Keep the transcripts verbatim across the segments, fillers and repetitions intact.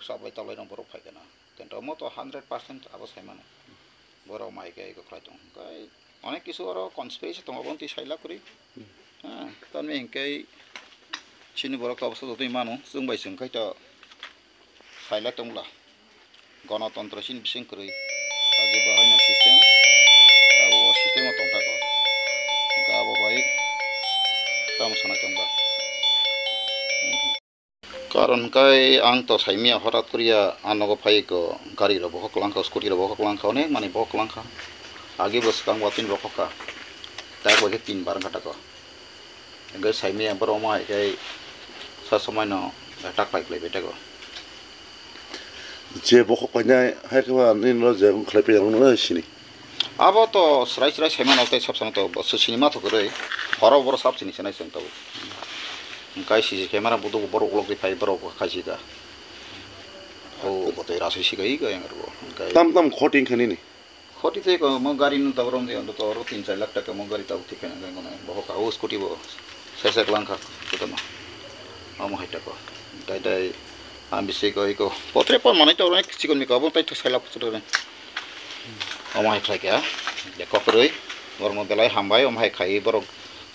Sabai talai rong borok phai kana. Tento mo to hundred percent abo sai mano. Borok mai khe eko khlai tong. Kai onek kisu oro conspiracy tong, abo twi sai lak kwrwi. Hmm. Ha, tamni hingkai chini borok to obostha twi mano, chwng bai chwng khai to sai lak tong la. Gonotontro chini bising kwrwi. Agi bo haino system, abo o system o tong tako. Hingke abo bai tamo sana tong ba. Hmm. Karon kai ang to saimia horat koriya, a nogo phai ko gari rok bohok langkha, scooty rok bohok langkha, onek mani bohok langkha. Agi bo swkang watwi bohok kha. Tak bai khe tin bar wngkha tako. Hingke saimia borok omo hai khe sa somai no attack pai khlai bai tako. Je bohok painai hai khe ba nini no je wng khlai pai ang no sini. Abo to srai srai saimano tei sab samano to bo swsini ma thok rwi horo boro sab sini senai chwng tabuk. Hingkai C C camera budu borok ulok ri phai borok khaisi da. O bo tei rasui sikai ga yang ro. Hingkai tam tam khoting khe nini. Khoti tei ko mo gari no tabuk rom de to oro tin char lakh taka mo gari tabuk thik khe nang nang bohok ka o scooty bo sesek langkha kutama. Amo hai tako. Tai tai ang bisi ko iko potre pon manai to onek chikon mi ko abo tai to sai lak chutore. Omo hai khlai kha, ya kok kwrwi, borokno belai hambai, omo hai khai borok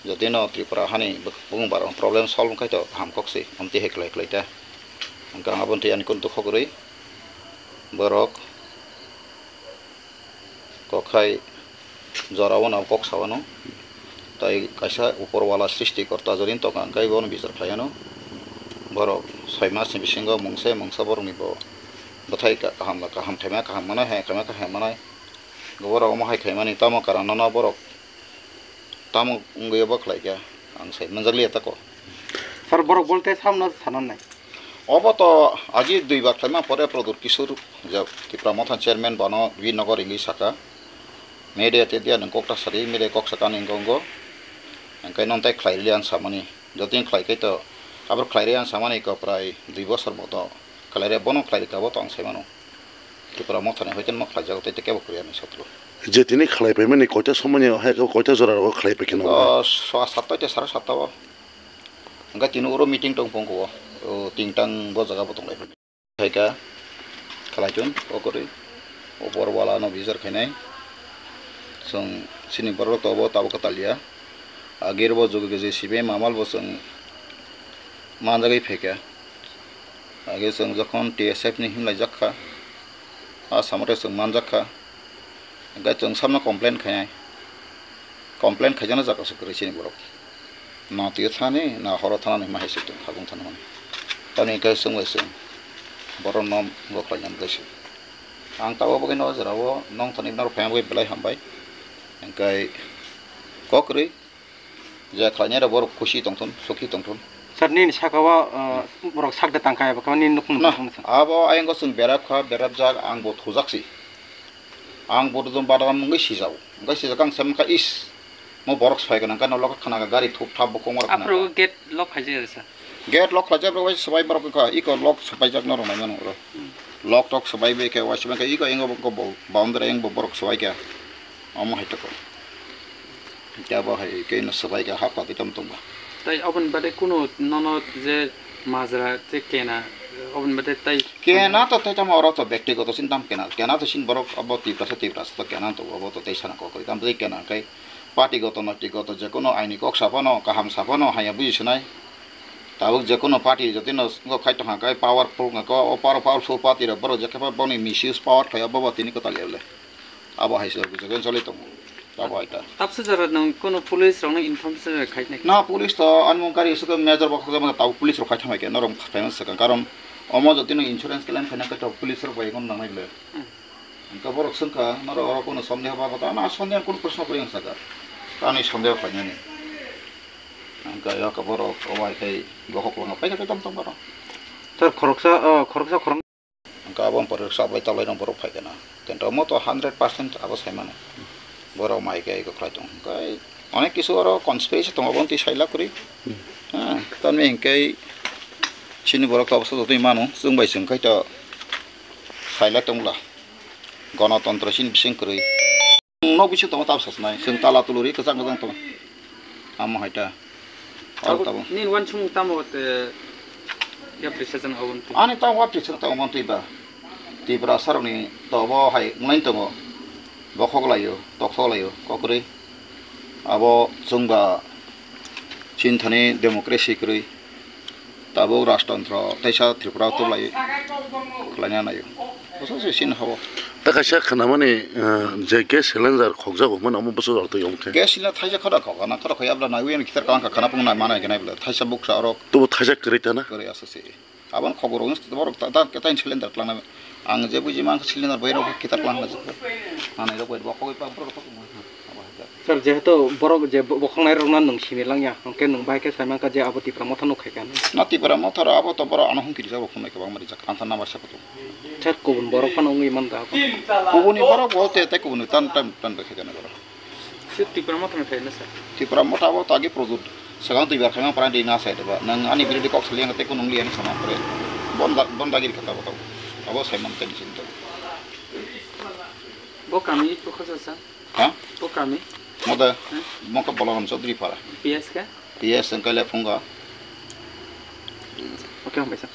jotino Tripura hani bwkhwng barok problem solve wngkhai to ham kok se, omtwi hai khlai khlai ta. Hwnkhe ang aboni twi ani kun dukho kwrwi, borok kok hai jorao no kok sa wano. Tai kaisa upor wala srishti korta jodin tongkha, hwnkhe bono bichar khlai ano. Borok soi mas ni bisingo mungsa mungsa borokni bo bwthai kaham kaham khaima kaham manai, hai khaima kaham manai. Borok omo hai khaimani tamo karon no borok tamo wngwi obo khlai kha, ang sai manjak liya tako. Sir, borok bolte samno sana nai. Obo to agi dui bar khlaima pore Pradyot Kishore je Tipra Motha chairman bono Virnagar wngwi saka. Media te dia nang kok ta sari, media kok saka nang gongo. Hingke non tai khlai liya ang samani. Jotin khlai khe to abor khlai re ang samani ko prai dui bosor moto. Khlai re bono khlai re kabo to ang sai mano. Tipra Motha ni hoiten mo khlai jago tei kebo kriya ni sotro. Je tini khlai paimani koita somoni hai koita jora rogo khlai paikhe no? O, soa satta te sara satta o. Hingke tini oro meeting tong pong ko. O, tingtang bo jaga bo tong lai. Khaika khlaichun okorwi opor wala no bichar khainai. Chwng chini borok tobo tabuk kwtal ya. Agir bo jugi J C B mamal bo chwng manjagwi phaikha. Age chwng jokhon T S F ni himlai jak kha, a samate chwng manjak kha. Hingke chwng samno complain khainai. Complain khaijakna jaga se kwrwi chini borok. Na twi thani, na horo thani ma hai se tong habung thani mani. Tamni hingke chwng bai chwng borok no bo khlainani bai se. Ang tabuk bagwi no o jora o nong thani norok phaima bagwi belai hambai. Hingke kok kwrwi. Je khlainai rok borok khusi tongthun, sukhi tongthun. Sir, nini saka o, uh, borok sak da tangkha eba khe nini nukung. Na, tongthun. Abo ayang o chwng berap kha, berap jak, ang bo thujak si. Ang bo rwjong badam wngwi sijao. Wngwi sijak ang sai mankha is. Mo borok swbai gwnang khe no lokha khna kha gari thup thap bo kongor khna kha. Aphuru gate lock khaijak sir. Gate lock khlaijak rok bai swbai borok wngkha, iko lock swbaijak norok nai mano oro. Hmm. Lock tok swbai bai khe waisa bai khe iko ingo bo boundary ayang bo borok swbai kha. Omo hai toko. Khe bo hai khe no swbai kha hap hap itom tongba. Tai oboni bade kuno nono je majra je kena, oboni bade tai kena to tai tamo oro to bektigoto sin tam kena. Kena to sin borok obo Tiprasa Tiprasa to kena to obo to tai sana kokori. Tam tai kena kai party goto no tigoto je kuno aini kok saphano kaham saphano haya buji sinai. Tabuk je kuno party jotino khai tongkha kai powerful wngkha ko o power powerful party rok borok je khe boni misuse power khlai obo bo tini kwtal ya le. Abo hai se bujo gen choli tongo. Abo hai ta. Tapsa jora nang kono police rok nang inform se khai nai. Na police to anmo gari suka major bokha jama ta police rok khai thamai ke norok khai man saka karon omo jotino insurance claim khai na ka to police rok bai kon nang nai le. Hmm. Ka borok sengka norok oro kono sondeho ba ta na sondeho kono proshno kori ang saka. Tani sondeho khai nani. Ang ka ya ka borok o bai khai bohok kono pai ka tam tam karo. Sir, khoroksa, uh, khoroksa khorok Hwnkhe aboni pore sabai talai rok borok phai kheno. Tento omo to hundred percent abo sai mano. Borok mai khe eko khlai tongo. Hwnkhe onek kisu oro conspiracy tongo, obo twi sai lak kwrwi. Hmm. Ha, tamni hwnkhe chini borok to obwsajak twi mano. Chwng bai chwng khai to sai lak tongla. Gonotontro chini bising kwrwi. Nok bisingo tongo tabsa sinai. Chwng tala tuluri kwchang kwchang tongo. Amo hai ta. Abo tabuk. Nini uansukmung tamo te? Ani tamo appreciation tamo twi ba. Tiprasarokni tobo hai wnglain tongo. Bokhok laio, tokthok laio, kokrwi. Abo chwngba chinthani democracy kwrwi. Tabuk rajtantro teisa Tripura o tublai khlaina naio. Boso se sin habo. Ta kaisa khanamani, eh, je gas cylinder khokjago hwnmano omo bwswk rok twi omo khe. Gas cylinder thaisa khada khok, ana khada khok yabla naiwi ani kitar kang kha khana pung nai manai ganai bla thaisa buksa oro. Tubo thaisa kwrwi tana? Kwrwi asa se. Abon khobor wngst borok ta, ta, ta cylinder klangna. Ang je buji mang cylinder bai rok kitar klangna. Manai rok bai bokoi pa borok. Sir, jehetu borok je bo-, bokhoknai rokno nwng sini langya, hwnkhe nwng bai khe sai mankha je abo Tipra Motha nuk khai kha. Na Tipra Motha ro abo to borok ano hungkiri jabo khumnai kwbangma rijak. Ang tha nama sakoto. Sir, kubun borok phano wngwi man da abo. Kubuni borok bo te, te kubuni tan, tan, tan bai khai jana borok. Sir, Tipra Motha no khai na sir. Tipra Motha abo to agi product. Swkang twi bar khaima pran ri na sai deba. Nwng ani birodi kok sali ang te kunung li ani sama pore. Bon da, bon dagir kata botau. Abo sai man tani sinto. Bo kami ko khosa sa? Ha? Bo kami? Moda, Hmm? Mokha Balaram Chaudhary Para. P S ka? P S ang kaila phunga. Okay, hambai sa.